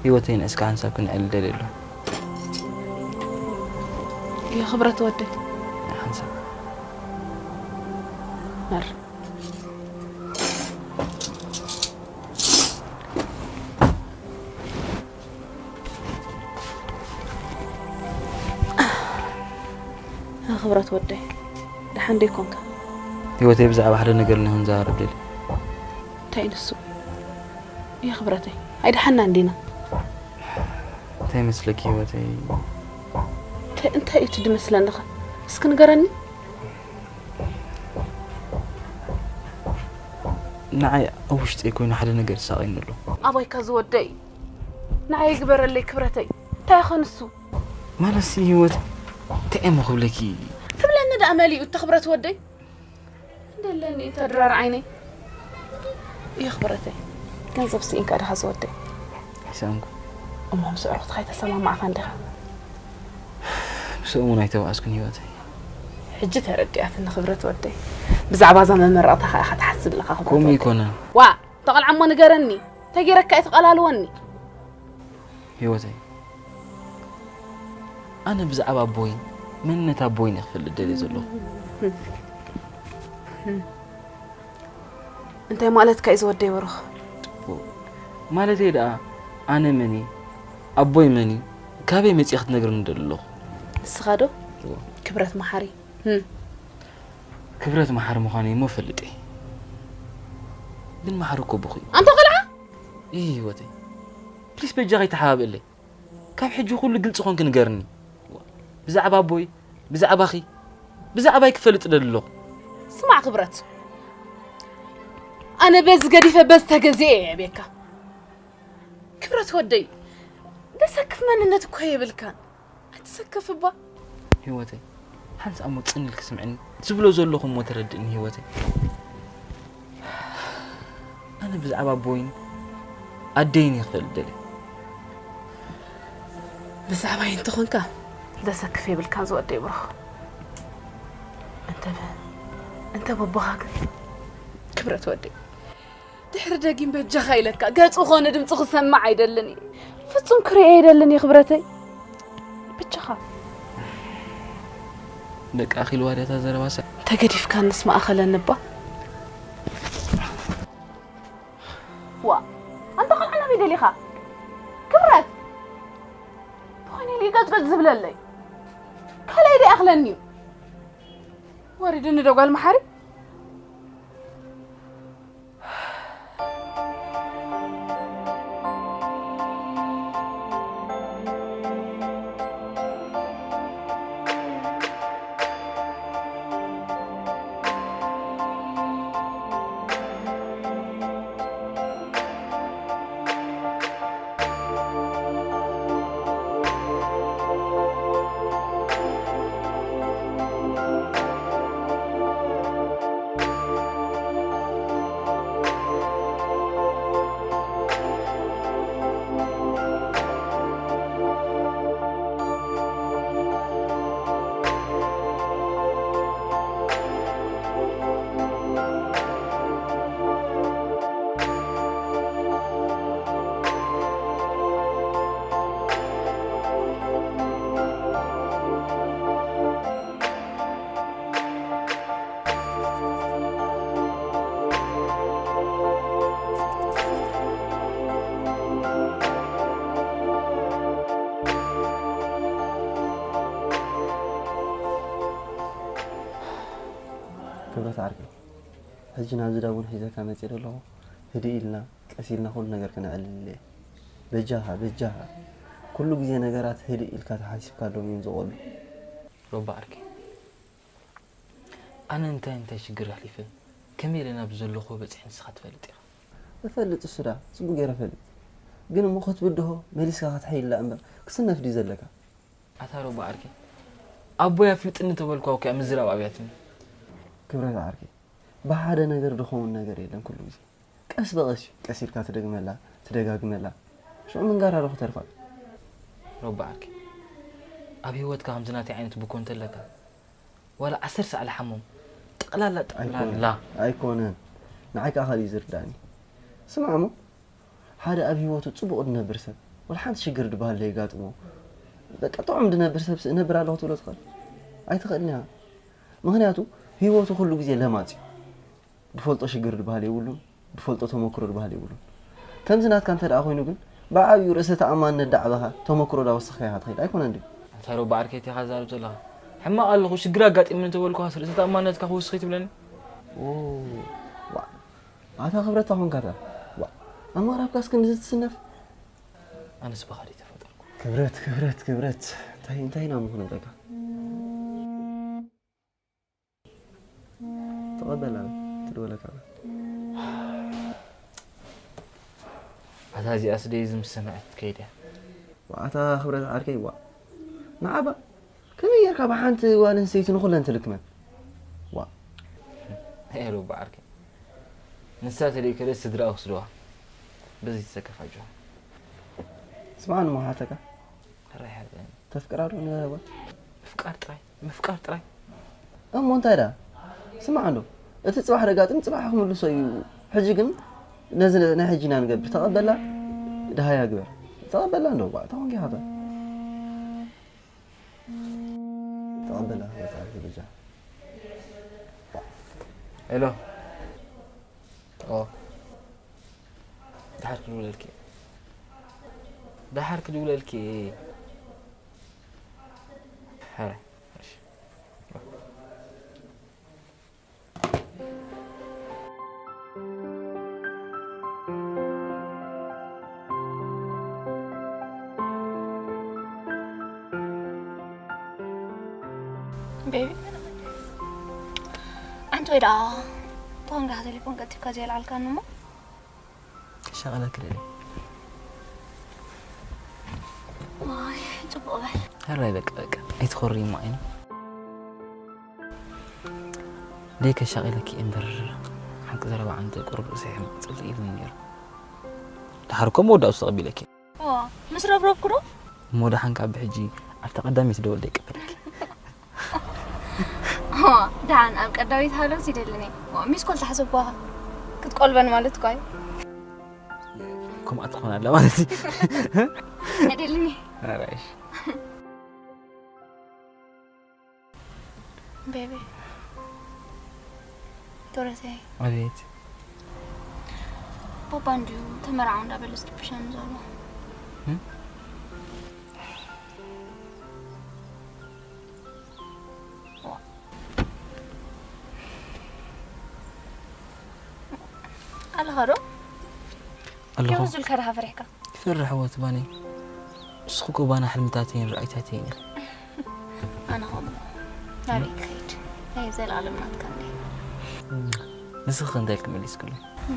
ህይወተይ ንእስካ ሓንሳብ ክንዕል ደልየ ኣለኹ። የኽብረት ወደይ። ሓንሳብ መር ክብረት ወደይ፣ ደሓን ዶ ይኮንካ? ህይወተይ ብዛዕባ ሓደ ነገር ንክንዘራረብ ደልየ። እንታይ ንሱ? የኽብረተይ፣ ኣይደሓና እንዲና። እንታይ መስለኪ ህይወተይ? እንታይ እዩ እቲ ድመስለንኻ? እስኪ ንገረኒ። ንዓይ ኣብ ውሽጠይ ኮይኑ ሓደ ነገር ይሳቐየኒ ኣሎ። ኣባይካ ዝወደይ፣ ንዓይ ግበረለይ ክብረተይ። እንታይ ኸ ንሱ? ማለት ሲ ህይወት እንታይ እሞ ክብለኪ? ትብለኒ ደኣ መሊኡ እተ ክብረት ወደይ። እንደለኒ እተ ድራር ዓይነይ። የኽብረተይ፣ ገንዘብ ስኢንካ ድኻ ዝወደይ? ኣይሰኣንኩ። እሞ ምስ ኣዕሩኽትኻ ኣይተሰማማዕኻን ዲኻ? ምስኦም እውን ኣይተባኣስኩን ህይወተይ። ሕጂ ተረዲኣትኒ ክብረት ወደይ። ብዛዕባ እዛ መመረቕታ ኸኣ ኢኻ ትሓስብ ኣለኻ ክብረት ከምኡ ወደይ። ኣይኮነን። ዋ፣ ተቐልዓ እሞ ንገረኒ። ተጌረካ ኣይትቐላልወኒ። ህይወተይ፣ ኣነ ብዛዕባ ኣቦይ መንነት ኣቦይ እየ ክፈልጥ ደልየ ዘለኹ። እንታይ ማለትካ እዩ ዝወደይ ብሩኽ? ማለተይ ደኣ ኣነ መን እየ፣ ኣቦይ መን እዩ፣ ካበይ መፂእ ክትነግርኒ ደሊ ኣለኹ። ንስኻ ዶ? ክብረት መሓሪ። ህም። ክብረት መሓሪ ምዃነይ እሞ እፈልጥ እየ። ግን መሓሪ እኮ ብኹ እዩ። ኣንታ ቆልዓ! ይህ ህይወተይ፣ ፕሊስ በጃ ከይተሓባብእለይ። ካብ ሕጂ ኩሉ ግልፂ ኮንክ ንገርኒ። ብዛዕባ ኣቦይ፣ ብዛዕባኺ፣ ብዛዕባይ ክፈልጥ ደሊ ኣለኹ። ስማዕ ክብረት፣ ኣነ በዚ ገዲፈ በዚ ተገዚኤ እየ ቤካ። ክብረት ወደይ፣ ደሰክፍ መንነት እኮ የብልካን። ኣይትሰከፍ እባ። ህይወተይ፣ ሓንሳእ እሞ ጽን ኢልኪ ስምዕኒ። ዝብሎ ዘለኹ እሞ ተረድእኒ ህይወተይ። ኣነ ብዛዕባ ኣቦይን ኣደይን እየ ክፈልጥ ደልየ። ብዛዕባይ እንተኾንካ ደሰክፍ የብልካን ዝወደይ ብሩኽ። እንተ እንተ በቦኻ ግን ክብረት ወደይ ድሕሪ ደጊም በጃኻ ኢለካ ገጹ ኾነ ድምፁ ክሰማዕ ኣይደልን እየ። ፍጹም ክርእዮ ኣይደልን እየ ክብረተይ። በጃኻ። በቃ ኣኺልዋ ድያ እታ ዘረባሳ? ተገዲፍካ ንስ ማእኸለኒ እባ። ዋ ኣንታ ኸልዓ ናበይ ደሊኻ? ክብረት ትኾይነ ኢሉ ገጭገጭ ዝብለለይ ካልኣይ ደይ ኣኽለኒ እዩ። ወሪድኒ ዶ ጓል መሓሪ? ክብረት ዓርከይ፣ ሕጂ ናብዚ ዳቡን ሒዘካ መፅእ ዘለኹ። ህድእ ኢልና ቀስ ኢልና ኩሉ ነገር ክነዕልል እየ። በጃኻ በጃኻ፣ ኩሉ ግዜ ነገራት ህድእ ኢልካ ተሓሲብካሎም እዮም ዝቖሉ። ሮባ ዓርከይ፣ ኣነ እንታይ እንታይ ሽግር ኣሕሊፈ ከመይ ኢለ ናብ ዘለኹ በፂሐ ንስኻ ትፈልጥ ኢኻ። እፈልጥ እሱ ዳ ፅቡቅ ገይረ እፈልጥ፣ ግን እሞ ክትብድሆ መሊስካ ክትሓይላ እምበር ክስነፍ ድዩ ዘለካ? ኣታ ሮባ ዓርከይ፣ ኣቦይ ኣፍልጥኒ ተበልኳ እኮ እያ ምዝራብ ኣብያትኒ። ክብረት ዓርከይ፣ ብሓደ ነገር ድኸውን ነገር የለን ኩሉ ግዜ። ቀስ ብቐስ እዩ ቀስ ኢልካ ትደግመላ ትደጋግመላ፣ ሽዑ ምንጋራ ዶ ክተርፋ? ሮባ ዓርከይ፣ ኣብ ህይወትካ ከምዚ ናተይ ዓይነት ብኮ እንተለካ ዋላ ዓሰርተ ሳዕ ልሓሞም ጠቕላላ ጠቕላላ። ኣይኮነን፣ ንዓይ ከዓ ካልእ እዩ ዝርዳእኒ። ስማዕ እሞ፣ ሓደ ኣብ ህይወቱ ፅቡቕ ዝነብር ሰብ ወላ ሓንቲ ሽግር ዝበሃል ዘየጋጥሞ፣ በቃ ጥዑም ዝነብር ሰብ እነብር ኣለኹ ትብሎ ትኽእል? ኣይትኽእልን ኢኻ። ምኽንያቱ ህይወቱ ኩሉ ግዜ ለማጽ እዩ። ዝፈልጦ ሽግር ዝበሃል የብሉን፣ ዝፈልጦ ተመክሮ ዝበሃል የብሉን። ከምዚ ናትካ እንተ ደኣ ኮይኑ ግን፣ ብዓብዩ ርእሰ ተኣማንነት ዳዕበኻ ተመክሮ ዳወሰኽካ ኢኻ ትኸይድ ኣይኮነን ድዩ? እንታይ ዶ በዓርከይ ኢኻ ትዛረብ ዘለኻ? ሕማቕ ኣለኹ፣ ሽግር ኣጋጢሙኒ እንተበልኩኻስ ርእሰ ተኣማንነትካ ክውስኽ እዩ ትብለኒ? ኦ፣ ዋእ፣ ኣታ ክብረት ኣኾንካ እታ። ዋእ፣ ኣማራብካስ ክንድዚ ትስነፍ? ኣነስ ብኻ ድዩ ተፈጠርኩ? ክብረት፣ ክብረት፣ ክብረት። እንታይ፣ እንታይ ኢና ምኽነብረካ? ተቐበላ፣ ትድወለካ። ኣታ እዚኣስ ደይ ዝምሰምዐት ከይደ። ዋእ፣ ኣታ ክብረት ዓርከይ፣ ዋእ። ንዓባ፣ ከመይ ጌርካ ብሓንቲ ጓል ኣንስተይቲ ንኹለን ትልክመን? ዋእ። ሄሎ፣ በዓርከይ። ንሳ ተደይከደት ስድራኣ ክስድዋ። በዚ ትሰከፍ ኣጆኻ። ስምዓኒ እሞ ክሓተካ። ሕራይ ሓዘኒ። ተፍቅራ ዶ ንበረባ? ምፍቃር ጥራይ፣ ምፍቃር ጥራይ። እሞ እንታይ ደኣ? ስማዕ እንዶ፣ እቲ ጽባሕ ደጋጥም ጽባሕ ክምልሶ እዩ። ሕጂ ግን ነዚ ናይ ሕጂ ኢና ንገብር። ተቐበላ፣ ደሃያ ግበር። ተቐበላ እንዶ፣ ባ፣ ተኾንኪ ሓታ። ተቐበላ፣ መጽሓፍ ግብጃ። ሄሎ። ኦ። ደሓር ክድውለልኪ። ደሓር ክድውለልኪ። ሕራይ። እሺ። ቤቢ፣ ኣንቲ ወይ ደኣ ተኾንካ ቴሌፎን ቀልጢፍካ ዘየልዓልካኒ እሞ? ከሻቕለኪ ደልየ። ዋይ፣ ጽቡቕ በል። ሕራይ በቃ፣ በቃ፣ ኣይትኾርይማ ዓይኒ። ደይ ከሻቒለኪ እምበር፣ ሓቂ ዘረባ ዓንተ ቁሩብ ርእሰይ ሕማቕ ጽልእ ኢሉኒ ነይሩ። ደሓር እኮ መወዳእቱ ተቐቢለኪ። ኦ፣ ምስ ረብረብኩ ዶ? እሞ ደሓን ካብ ብሕጂ ኣብታ ቀዳመይቲ ደወል ደይ ቀበለኪ። ኦ፣ ደሓን ኣብ ቀዳመይቲ ሃለውስ ይደልኒ። ኦ፣ ሚስ ኮል ተሓሰብኳ ክትቆልበን ማለት እኮ እዩ። ከምኣ ትኾን ኣላ ማለት እዩ። ኣይደልኒ። ኣራይሽ። ቤቢ፣ ዶረተይ፣ ኣቤት። ቦባ እንድዩ ተመርዓው እንዳበለ ዝርብሸኒ ዘሎ። እም? ኣለኻ ዶ? ኣለኹ። የውዙልካ ደኻ ፈሪሕካ? ይፈርሕ ወት ባኒ። ንስኹ እኮ ባና ሕልምታተይን ራእይታተይን ኢኺ። ኣነ ኸምኡ ናበይ ክኸይድ? ናይ ዘላለም ናትካ እንዴ? ንስኺ እንታይ ኢልኪ መሊስክሉ?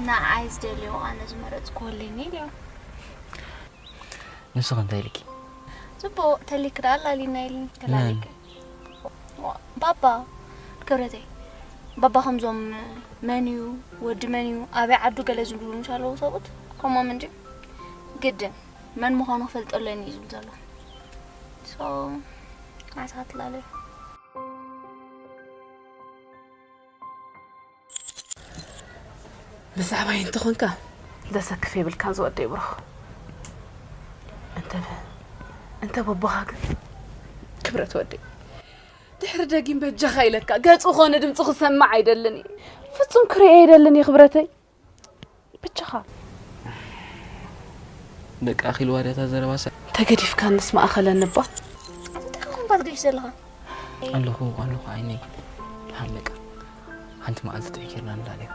ንዓይ ዝደልዮ ኣነ ዝመረጽኩ ወለኒ ኢልዮ። ንስኺ እንታይ ኢልኪ? ጽቡቕ ተሊክ ደኣ ኣላሊና ኢልኒ። መን? ተላሊክ። ዋ፣ ባባ ክብረተይ። ባባ ከምዞም መን እዩ፣ ወዲ መን እዩ፣ ኣበይ ዓዱ ገለ ዝብሉ ምሽ ኣለዉ ሰብኡት። ከምኦም እንጂ ግድን መን ምዃኑ ክፈልጦ ኣለኒ እዩ ዝብል ዘሎ። ሶ፣ ንዓኻ ትላለዩ። ብዛዕባይ እንተኾንካ ዘሰክፍ የብልካን ዝወደይ ብሩኽ። እንተ እንተ በቦኻ ግን ክብረት ወደይ። ድሕሪ ደጊም በጃኻ ኢለካ ገጹ ኾነ ድምፁ ክሰምዕ ኣይደልን እየ። ፍጹም ክርእዮ ኣይደልን እየ ክብረተይ። ብቻኻ። ደቂ ኣኺልዋ ድያ እታ ዘረባ ሰ- ተገዲፍካ ንስ ማእኸለን እባ። እንታይ ኮንካ ትገሽ ዘለኻ? ኣለኹ፣ ኣለኹ ዓይነይ። ደሓን በቃ። ሓንቲ መዓልቲ ጥዑይ ጌርና ንላለዮ።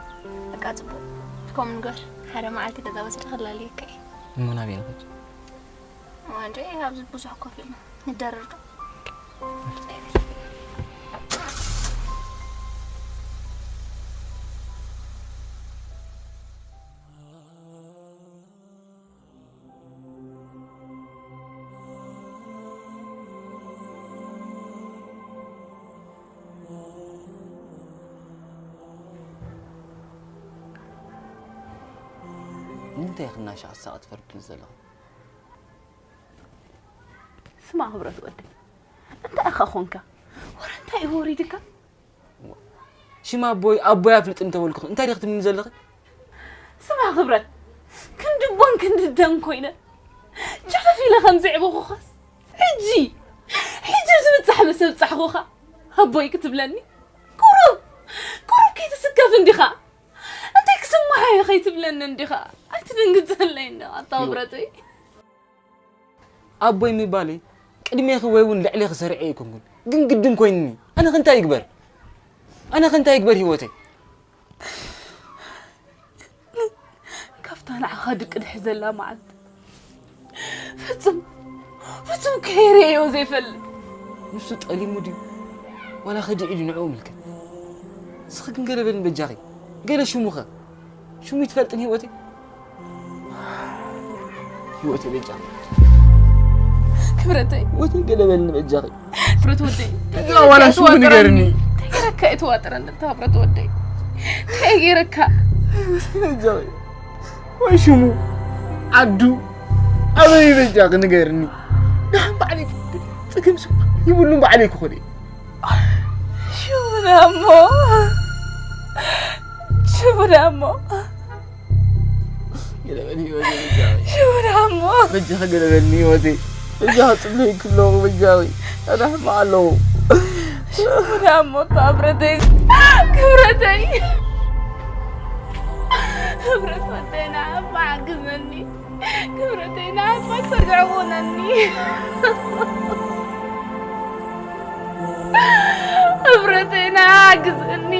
በቃ ጽቡቕ። ከምኡ ንገር። ሓደ መዓልቲ ገዛ ወሲድካ ክላለየካ እየ። እሞ ናበይ ንኸድ? ዋንጆ፣ ኣብዚ ብዙሕ ኮፍ ኢልና ንደረር ዶ? ንምንታይ ኢኺ እናሻዕ ሳቕ ትፈርድኒ ዘለኺ? ስማዕ ክብረት ወደይ፣ እንታይ ኢኻ ኾንካ? ወረ እንታይ እዩ ወሪድካ? ሽም ኣቦይ፣ ኣቦይ ኣፍልጥ እንተበልኩ እንታይ ዲኺ ትብልኒ ዘለኺ? ስማዕ ክብረት፣ ክንዲ ቦን ክንዲ ደን ኮይነ ጀፈፍ ኢለ ከም ዘዕበኹኻስ፣ ሕጂ፣ ሕጂ ኣብዚ ምብጻሕ ምስ ኣብጻሕኹኻ፣ ኣቦይ ክትብለኒ? ቁሩብ፣ ቁሩብ ከይትስከፍ እንዲኻ? እንታይ ክስምዓዮ ከይትብለኒ እንዲኻ? ኣይትድንግጸለይ እንዲኻ፣ ኣታ ይወ- ብረተይ። ኣቦይ ምባለይ ቅድሜኺ ወይ እውን ልዕሌኺ ሰሪዐ ኣይኮንኩን፣ ግን ግድን ኮይኑኒ። ኣነ ከ እንታይ ይግበር? ኣነ ከ እንታይ ይግበር ህይወተይ? ካብታ ንዓኻ ድቅድሕ ዘላ መዓልቲ ፍጹም፣ ፍጹም ከይርእዮ ዘይፈልጥ። ንሱ ጠሊሙ ድዩ ዋላ ከዲዑ ድዩ ንዕኡ ምልከት። ንስኺ ግን ገለ በልኒ በጃኺ፣ ገለ ሽሙኸ? ሽሙ ይትፈልጥን ህይወተይ? ህይወተይ በጃኺ። ክብረተይ። ህይወተይ ገለ በልኒ በጃኺ። ክብረት ወደይ። እዛ ዋላ ሽሙ ንገርኒ። እንታይ ገይረካ እየ ተዋጥረኒ እታ ክብረት ወደይ? እንታይ ገይረካ? በጃኺ። ወይ ሽሙ፣ ዓዱ፣ ኣበይ በጃኺ ንገርኒ። ደሓን ባዕለይ ጸገም ስም ይብሉን ባዕለይ ክኾነ። ሽሙ ዳሞ፣ ሽሙ ዳሞ። ገለ በል ህይወተይ በጃኺ። ሽሙ ዳሞ። በጃኺ ገለ በልኒ ህይወተይ። በጃኺ ጽለይ ክለኹ በጃኺ። ኣነ ሕማቕ ኣለኹ። ሽሙ ዳሞ እታ ክብረተይ። ክብረተይ። ክብረት ወደይ ንዓኻ ሓግዘኒ። ክብረተይ ንዓኻ ክሰርዖ ኮነኒ። ክብረተይ ንዓኻ ሓግዘኒ።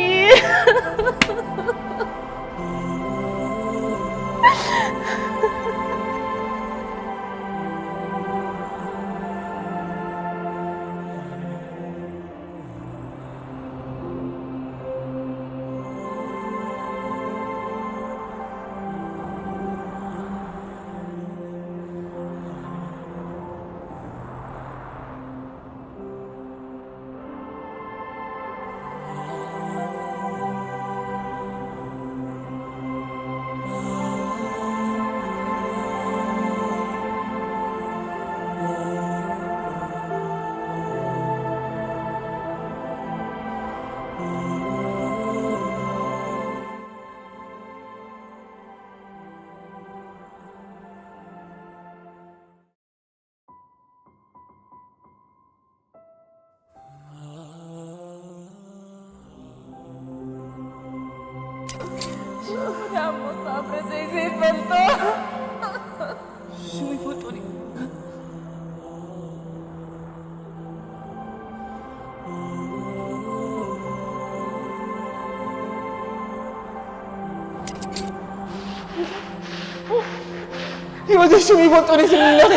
ሽሙ ይፈልጦ ድዩ? ህይወተይ ሽሙ ይፈልጦ ድዩ ትብሊ ኣለኺ?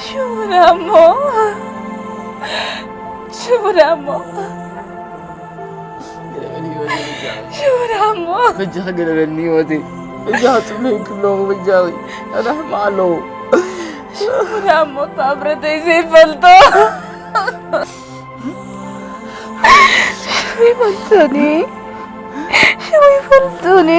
ሽሙ ዳሞ፣ ሽሙ ዳሞ፣ ገለ በል ህይወተይ በጃኺ። ሽሙ ዳሞ። በጃኺ ገለ በልኒ ህይወተይ። በጃኺ ጽምለይ ክብለኹ በጃኺ። ኣነ ሕማቕ ኣለኹ። ሽሙ ዳሞ እታ ብረተይ ዘይፈልጦ። ሽሙ ይፈልጦኒ። ሽሙ ይፈልጦኒ።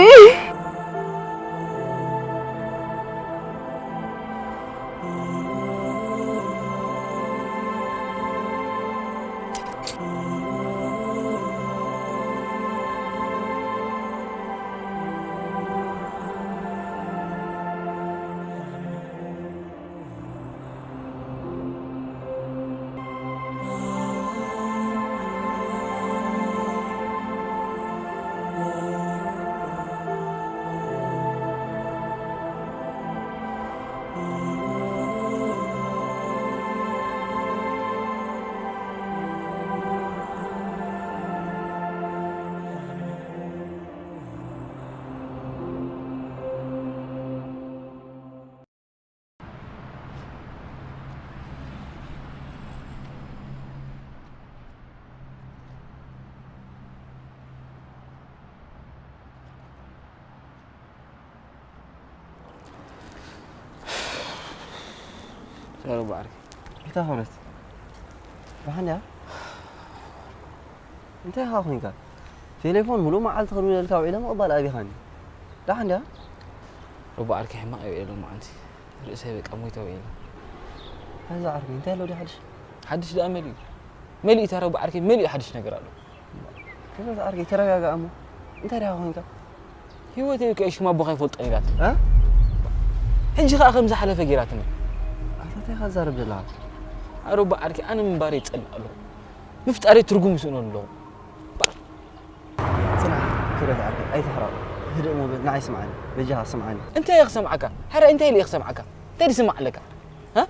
ሮባ ዓርከይ። እንታይ ክብረት? ደሓን ድያ? እንታይ ኢኻ ኮይንካ? ቴሌፎን ሙሉእ መዓልቲ ክድውለልካ ውዒለ ምቕባል ኣቢኻኒ። ደሓን ድያ? ሮባ ዓርከይ፣ ሕማቕ እየ ውዒለ ሎማዓንቲ። ርእሰይ በቃ ሞይተ ውዒለ። ኣይዞ ዓርከይ፣ እንታይ ኣሎ ድዩ ሓድሽ? ሓድሽ ደኣ መሊኡ። መሊኡ እታ ሮባ ዓርከይ፣ መሊኡ ሓድሽ ነገር ኣሎ። ክብረት ዓርከይ፣ ተረጋጋእ እሞ። እንታይ ድኻ ኮይንካ? ህይወተይ እኮ ሽም ኣቦኻ ይፈልጦ ኢላት። እ? ሕጂ ኸኣ ከም ዝሓለፈ ገይራትኒ። ኣታ እንታይ ኢኻ ትዛረብ ዘለኻ? ኣሮባ ዓርከይ፣ ኣነ ምንባረይ ይጸልእ ኣለኹ። ምፍጣረይ ትርጉም ይስእኖ ኣለኹ። ጽናሕ፣ ክብረት ዓርከይ፣ ኣይትሕረቕ። ህድእ እሞ በል፣ ንዓይ ስምዓኒ። በጃኻ ስምዓኒ። እንታይ እየ ክሰምዓካ? ሓራይ እንታይ ኢለ እየ ክሰምዓካ? እንታይ ድስማዕ ኣለካ? እ?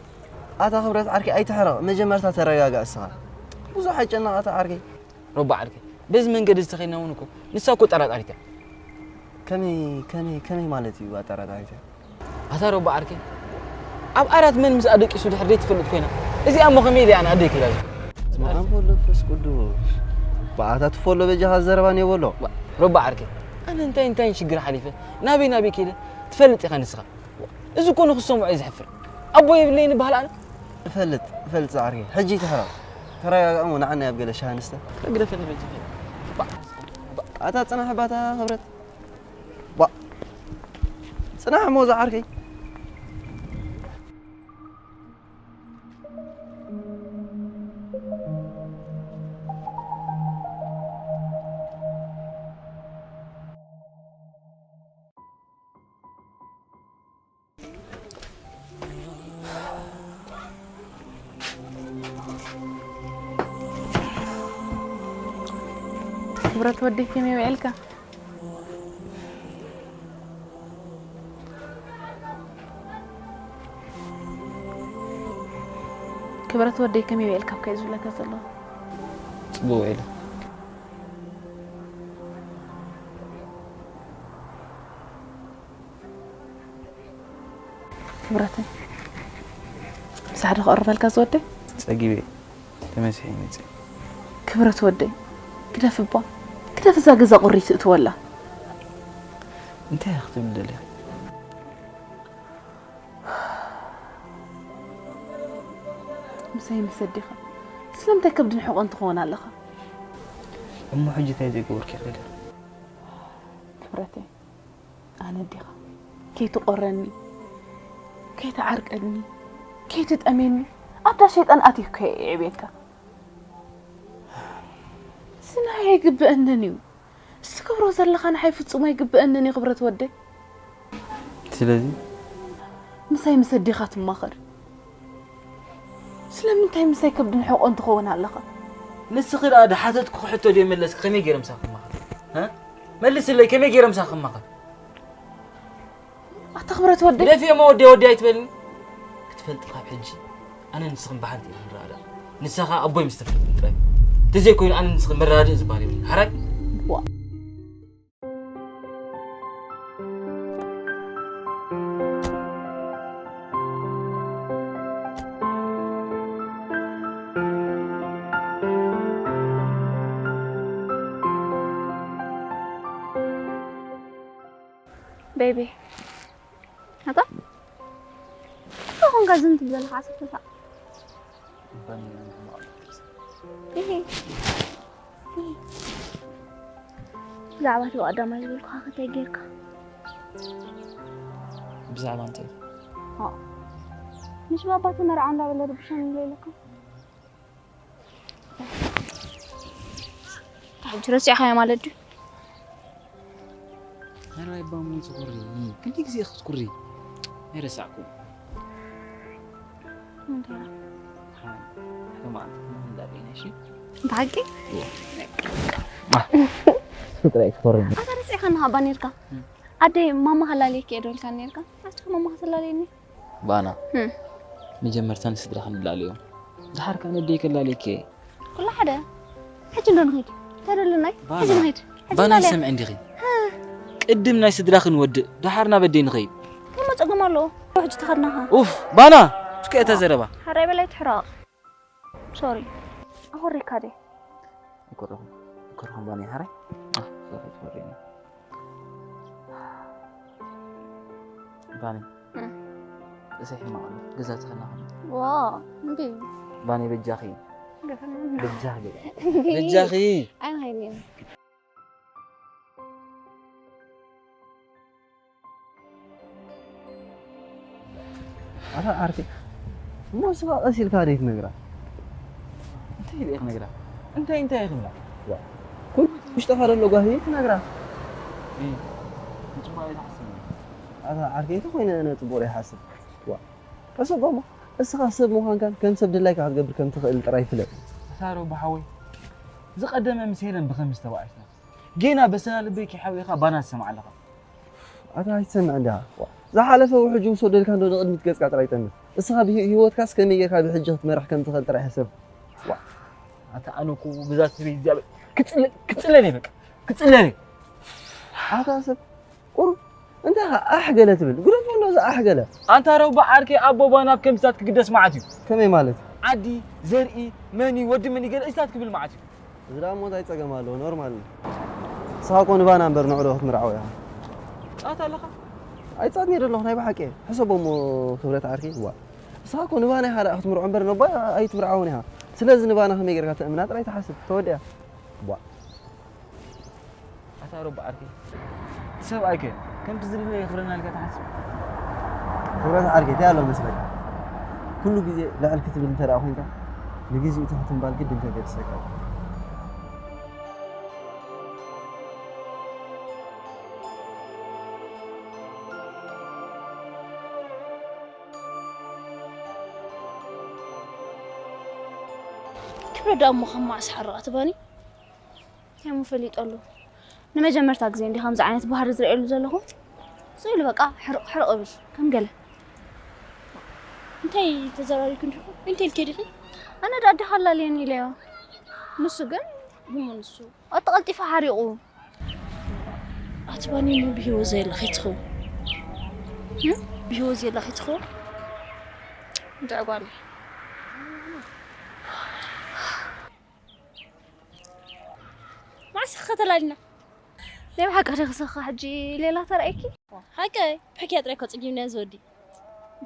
ኣታ ክብረት ዓርከይ፣ ኣይትሕረቕ። መጀመርታ ተረጋጋእ እስኻ። ብዙሕ ኣይጨነቕ ኣታ ዓርከይ። ሮባ ዓርከይ፣ በዚ መንገዲ ዝተኸድና እውን እኮ ንሳ እኮ ጠራጣሪት እያ። ከመይ፣ ከመይ፣ ከመይ ማለት እዩ ኣጠራጣሪት እያ? ኣታ ሮባ ዓርከይ፣ ኣብ ዓራት መን ምስ ኣደቂሱ ድሕር ዘይትፈልጥ ኮይና፣ እዚኣ እሞ ከመይ ኢለ ኣነ ኣደይ ክኢላ? ስመ ኣብ ወወልድ ወመንፈስ ቅዱስ። ብኣታ ትፈሎ በጃኻ ዘረባ ኔበሎ። ዋ፣ ሮባ ዓርከይ፣ ኣነ እንታይ እንታይ ሽግር ሓሊፈ፣ ናበይ ናበይ ከይደ ትፈልጥ ኢኻ ንስኻ። እዚ እኮ ንኽሰምዖ እዩ ዘሕፍር። ኣቦ የብለይን ይበሃል ኣነ? እፈልጥ፣ እፈልጥ ጻዕሪ። ሕጂ ትሕረቕ። ተረጋጋእ እሞ ንዓና ኣብ ገለ ሻሂ ንስተ። ግደፈኒ በጃኻ። ባ-፣ ባ-፣ ኣታ ጽናሕ ባታ ክብረት። ባ-፣ ጽናሕ እሞ ዝዓርከይ። ክብረት ወደይ ከመይ ውዒልካ? ክብረት ወደይ ከመይ ውዒልካ እኮ እየ ዝብለካ ዘለኹ። ጽቡቕ ውዒለ። ክብረተይ፣ ምሳሕ ዶ ክቕርበልካ ዝወደይ? ጸጊበ፣ ተመሲሐ ይመጽእ። ክብረት ወደይ፣ ግደፍ እባ፣ ግደፍ እዛ ገዛ ቁሪ ትእትወላ። እንታይ ኢኻ ክትብል ደሊኻ? ምሳይ ምስ ኣዴኻ ስለምንታይ ከብድን ሕቖን ትኸውን ኣለኻ? እሞ ሕጂ እንታይ ዘይገበርኩ ይኽእል? ክብረተይ፣ ኣነ ኣዴኻ ከይትቆረኒ፣ ከይትዓርቀኒ፣ ከይትጠምየኒ ኣብታ ሸይጣን ኣትዩካ እየ የዕብየካ። እዚ ንዓይ ኣይግብአንን እዩ። እዚ ትገብሮ ዘለኻ ንዓይ ፍጹም ኣይግብአንን እዩ ክብረት ወደይ። ስለዚ? ምሳይ ምስ ኣዴኻ ትማኸር። ስለምንታይ ምሳይ ከብድን ሕቖን ትኸውን ኣለኻ? ንስኺ ደኣ ድሓተትኩ ሕቶ ደይመለስኪ ከመይ ገይረ ምሳኺ ክማኸር? እ? መልስለይ፣ ከመይ ገይረ ምሳኺ ክማኸር? ኣታ ክብረት ወደይ። ግደፊ እሞ ወደይ ወደይ ኣይትበልኒ። ክትፈልጢ ካብ ሕጂ ኣነ ንስኽን ብሓንቲ ኢና ንረኣዳእ። ንሳ ኸኣ ኣቦይ ምስ ተፈልጠ ጥራይ። እንተዘይኮይኑ ኣነ ንስኽን መረዳድእ ዝበሃል የብሉን። ሓራይ? ዋ። ቤቢ። ኣታ? እንታይ ኾንካ ዝም ትብል ዘለኻ? ዓሰርተ ሰዓት። እህ። ብዛዕባ እቲ ብቐዳማይ ዝበልኩኻ ከ እንታይ ጌርካ? ብዛዕባ እንታይ? ኦ። ምስ ባባ እቲ መርዓ እንዳበለ ርብሸኒ ኢለካ? ሕጂ ረሲዕኻዮ ማለት ድዩ? ኧረ ኣይባሙ ትኩሪ። ክንደይ ግዜ ኢኺ ክትኩሪ? ኣይረሳዕኩን። እንታይ? ሓደ መዓልቲ ክንላለ ኢና፣ እሺ? ብሓቂ? እወ። ጥራይ ክትኮርጅ። ኣታ ረሲዕካኒ ሃባ ኔርካ። እም። ኣደይ ማማ ከላልየኪ እየ ዶ ኢልካኒ ኔርካ? ኣስኻ ማማ ከተላልየኒ? ባና። እም። መጀመርታ ንስድራኺ ንላለዮም። ድሓር ከኣ ነደይ ከላልየኪ እየ። ኩሉ ሓደ። ሕጂ እንዶ ንኺድ። ተደልናይ? ባና። ሕጂ ንኺድ። ሕጂ ባና ንላለ። ይሰምዕ እንዲኺ? ሃ። ቅድም ናይ ስድራ ክንወድእ፣ ድሓር ናብ ኣደይ ንኸይድ። እሞ ጸገም ኣለዎ። ሕጂ ተኸድናኻ። ኡፍ፣ ባና! እስከ እታ ዘረባ። ሓራይ በላይ ትሕረቕ። ሶሪ። ኣኾሪካ ደ? ኣይኮረኹም። ኣይኮረኹም ባኒ ሓራይ? ኣህ፣ ሶሪ፣ ሶሪ። ባኒ። እም። እሰይ ሕማቕ ኣሎ። ገዛ ተኸናኸን። ዋ እንዴ ባኔ በጃኺ በጃኺ በጃኺ ኣይን ሃይኔ ኣታ ዓርኪ እሞ ስባ ቀሲልካ ደይ ትነግራ እንታይ ኢለ ክነግራ እንታይ እንታይ ክብላ ኩሉ ውሽጥኻ ዘሎ ጓሂ ትነግራ እንታይ ኮይነ ነጽቦ ይሓስብ ዋ ሕሰቦ እሞ እስኻ ሰብ ምዃንካን ከም ሰብ ድላይካ ክትገብር ከም ትኽእል ጥራይ ፍለጥ። ኣታ ሮቢ ሓወይ ዝቐደመ ምስ ሄለን ብኸምዚ ተባኢስና ጌና በሰላ ልበይ ከይሓወኻ ባና ትሰምዓ ኣለኻ። ኣታ ኣይትሰምዕ እንዲኻ ዝሓለፈ ውሕጁ ውሰደልካ እንዶ ንቕድሚት ገጽካ ጥራይ ጠምት። እስኻ ብህይወትካስ ከመይ ጌርካ ብሕጂ ክትመርሕ ከም ትኽእል ጥራይ ሕሰብ። ኣታ ኣነ እኮ ብዛ ሰበይ እግዚኣብሔር ክጽለል እየ በቃ ክጽለል እየ። ኣታ ሰብ ቁሩብ እንታይ ኢኻ ኣሕ ገለ ትብል? ግደፎ ኣሎ እዚ ኣሕ ገለ። ኣንታ ረቡዕ ዓርከይ ኣቦባ ናብ ከምዚታት ክግደስ መዓት እዩ። ከመይ ማለት? ዓዲ፣ ዘርኢ፣ መን እዩ፣ ወዲ መን እዩ ገለ እዚታት ክብል መዓት እዩ። እዚ ደኣ እሞ እንታይ ጸገም ኣለዎ? ኖርማል እዩ። ንስኻ እኮ ንባና እምበር ንዕዶ ክትምርዓው ኢኻ። ጻት ኣለኻ? ኣይጻትን'የ ዘለኹ ናይ ብሓቂ እየ። ሕሰቦ እሞ ክብረት ዓርከይ ዋ። ንስኻ እኮ ንባና ኢኻ ደኣ ክትምርዖ እምበር ነቦይ ኣይትምርዓውን ኢኻ። ስለዚ ንባና ከመይ ጌርካ ተእምና ጥራይ ትሓስብ። ተወዲኣ። ቧእ። ኣታ ሮቢ ዓርከይ እቲ ሰብኣይከ ከምቲ ዝድለ የኽብረና ኢልካ ትሓስብ? ክብረት ዓርከይ እንታይ ኣሎ መስለካ ኩሉ ግዜ ልዕል ክትብል እንተ ደኣ ኮይንካ ንግዜኡ ትሕት ምባል ግድን ከገድሰካ እዩ። ክብረት ደኣ እሞ ካብ መዓስ ሓርቓ ትባኒ? እንታይ እሞ ፈሊጠሉ? ንመጀመርታ ግዜ እንዲ ከምዚ ዓይነት ባህሪ ዝርእየሉ ዘለኹ። ስቕ ኢሉ በቃ ሕርቕ ሕርቕ እብል ከም ገለ። እንታይ ተዘራሪብክን ዲኹም? እንታይ ኢልኪ ዲኺ? ኣነ ደኣ ኣዴኻ ኣላልየኒ ኢለዮ። ንሱ ግን እሞ ንሱ ኣቲ ቀልጢፉ ሓሪቑ። ኣቲ ባኒ እሞ ብህይወት ዘየላ ከይትኸውን? ብህይወት ዘየላ ከይትኸውን? እንታይ ጓል ማዕስ ከተላልና ናይ ብሓቂ ክደክሰኻ ሕጂ ሌላ ተራእይኪ ሓቂ ብሕክያ ጥራይ እኮ ጸጊምና ዝወዲ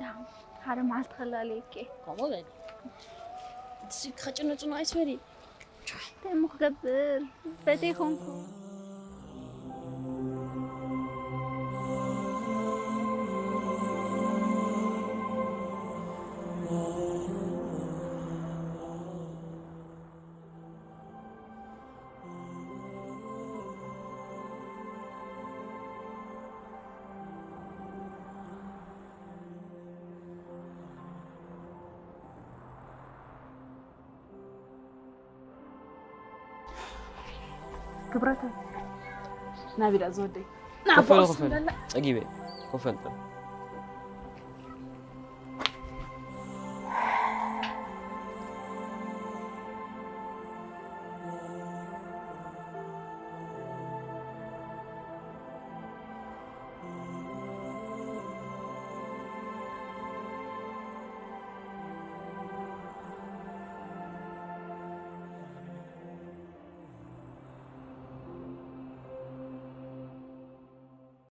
ደሓን ሓደ መዓልቲ ከላልየኪ ከምኡ በል እቲ ስልኪ ከጭኖጭኖ ኣይትበሊ እንታይ እሞ ክገብር በተይ ኮንኩ ክብረተይ ናበይ ደኣ ዝወደይ ንዓቦ ክፈሎ ክፈል ኣውስደላ ጸጊበ ክፈል ጥር